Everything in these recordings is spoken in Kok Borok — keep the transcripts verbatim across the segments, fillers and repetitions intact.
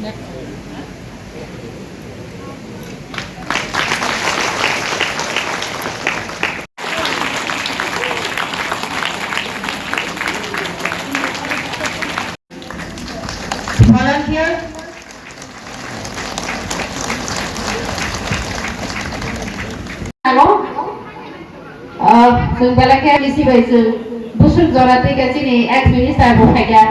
Volunteer. Amo, ah, chwng belai khe bisi bai chwng busuk jora twi khe chini ex minister bo phaikha.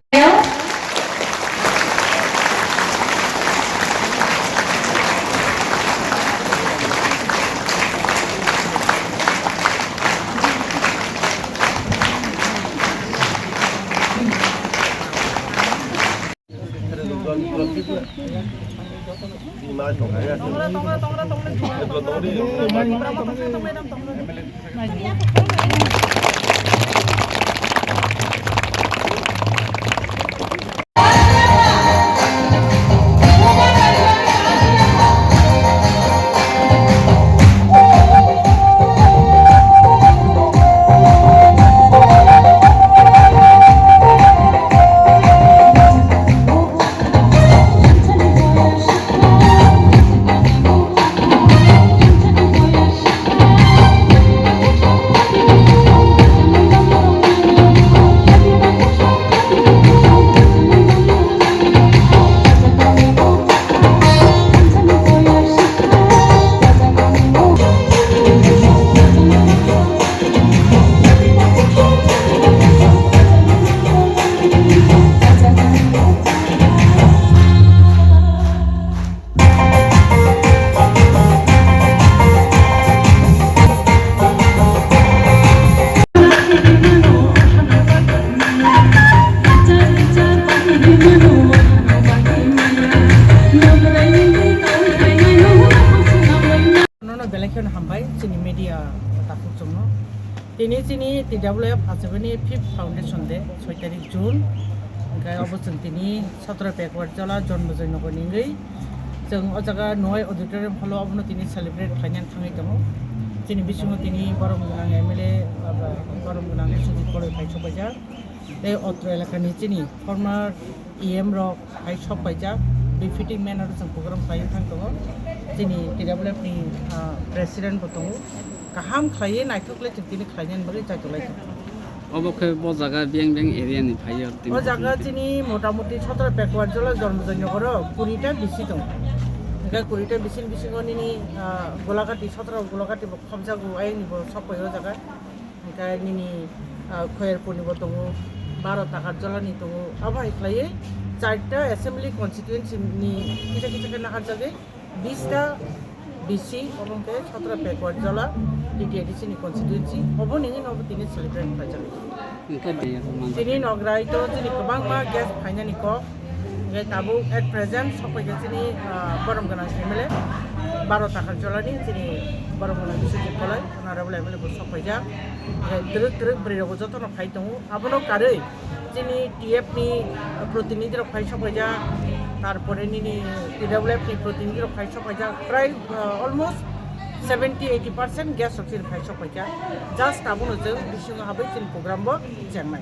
Nono belai kheno hambai chini media takhuk chwngno. Tini chini T W F achukgani fifth foundation day, soi tarik June. Hwnkhe obo chwng tini Satra Backward Jola Jonmojoi Nogor ni wngwi chwng o jaga Noai Auditorium hall o obono tini celebrate khlainani thangwi tongo. Chini bisingo tini borom gwnang M L A, aba, borom gwnang Sujit Koloi phai sokpaijak. Tei otro elakani chini former E M rok hai sok paijak, befitting manner o chwng program khlaiwi thang tongo. Chini T W F ni, ah, president bo tongo. Kaham khlaiwi naithok le chwng tini khlainani bagwi chaitolai tongo. Obo khe bo jaga beng beng area ni phaiyo tini. O jaga chini motamuti Satra Backward Jola Jonmojoi Nogoro kuri ta bisi tongo. Hwnkhe kuri ta bisini bisingo nini, ah, Golagati, Satra Golagati bo khobjago, ayang ni bo sok pai o jaga. Hwnkhe nini, ah, Khoyerpur ni bo tongo, Baro Takarjola ni tongo. Abo hai khlaiwi charta assembly constituency ni kisa kisa khe naharjagwi bista bisi, obo hwnkhe Satra Backward Jola T T A D C ni constituency. Obo nini no obo tini celebrate khlaijak. Hwnkhe tini nograi to chini kwbangma guest phainani kok. Hwnkhe tabuk at present sokpaikha chini, ah, borom gwnang M L A, Baro Takarjola ni chini borom gwnang Biswajit Koloi, honorable M L A bo sokpaijak. Hwnkhe twrwk twrwk bwrwi rok jotono phai tongo. Abono karwi chini T F ni protinidhi rok phai sokpaijak, tarpore nini T W F ni protinidhi rok phai sokpaijak, prai, ah, almost seventy eighty percent guest rok chini phai sokpaijak. Just abono chwng bisingo habwi chini program bo chengnai.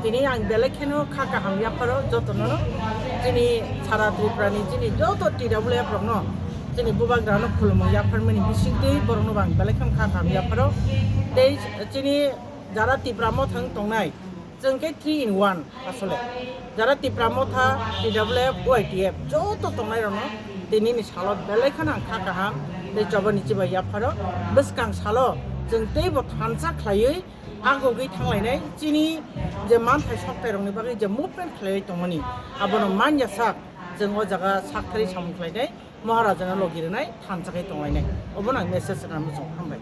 Tini ang belai kheno kha kaham yapharo jotono, chini sara Tripura ni chini joto T W F rokno, chini bubagrano khulumung yapharmani bisingtwi borokno bo ang belai kheno kha kaham yapharo. Tei chini jara Tipra Motha wng tongnai, chwng khe three in one asole. Jara Tipra Motha, T W F, Y T F joto tongnai rokno tini ni salo belai kheno ang kha kaham tei chobani chibai yapharo. Bwskang salo chwng teibo thansa khlaiwi agogwi thanglainai. Chini je manthai sokthai rokni bagwi je movement khlaiwi tongmani, abono manya sak chwng o jaga sakthari samung khlainai. Maharajano logi rwnai thansa khe tonglainai. Obono ang message rwna muchungo. Hambai.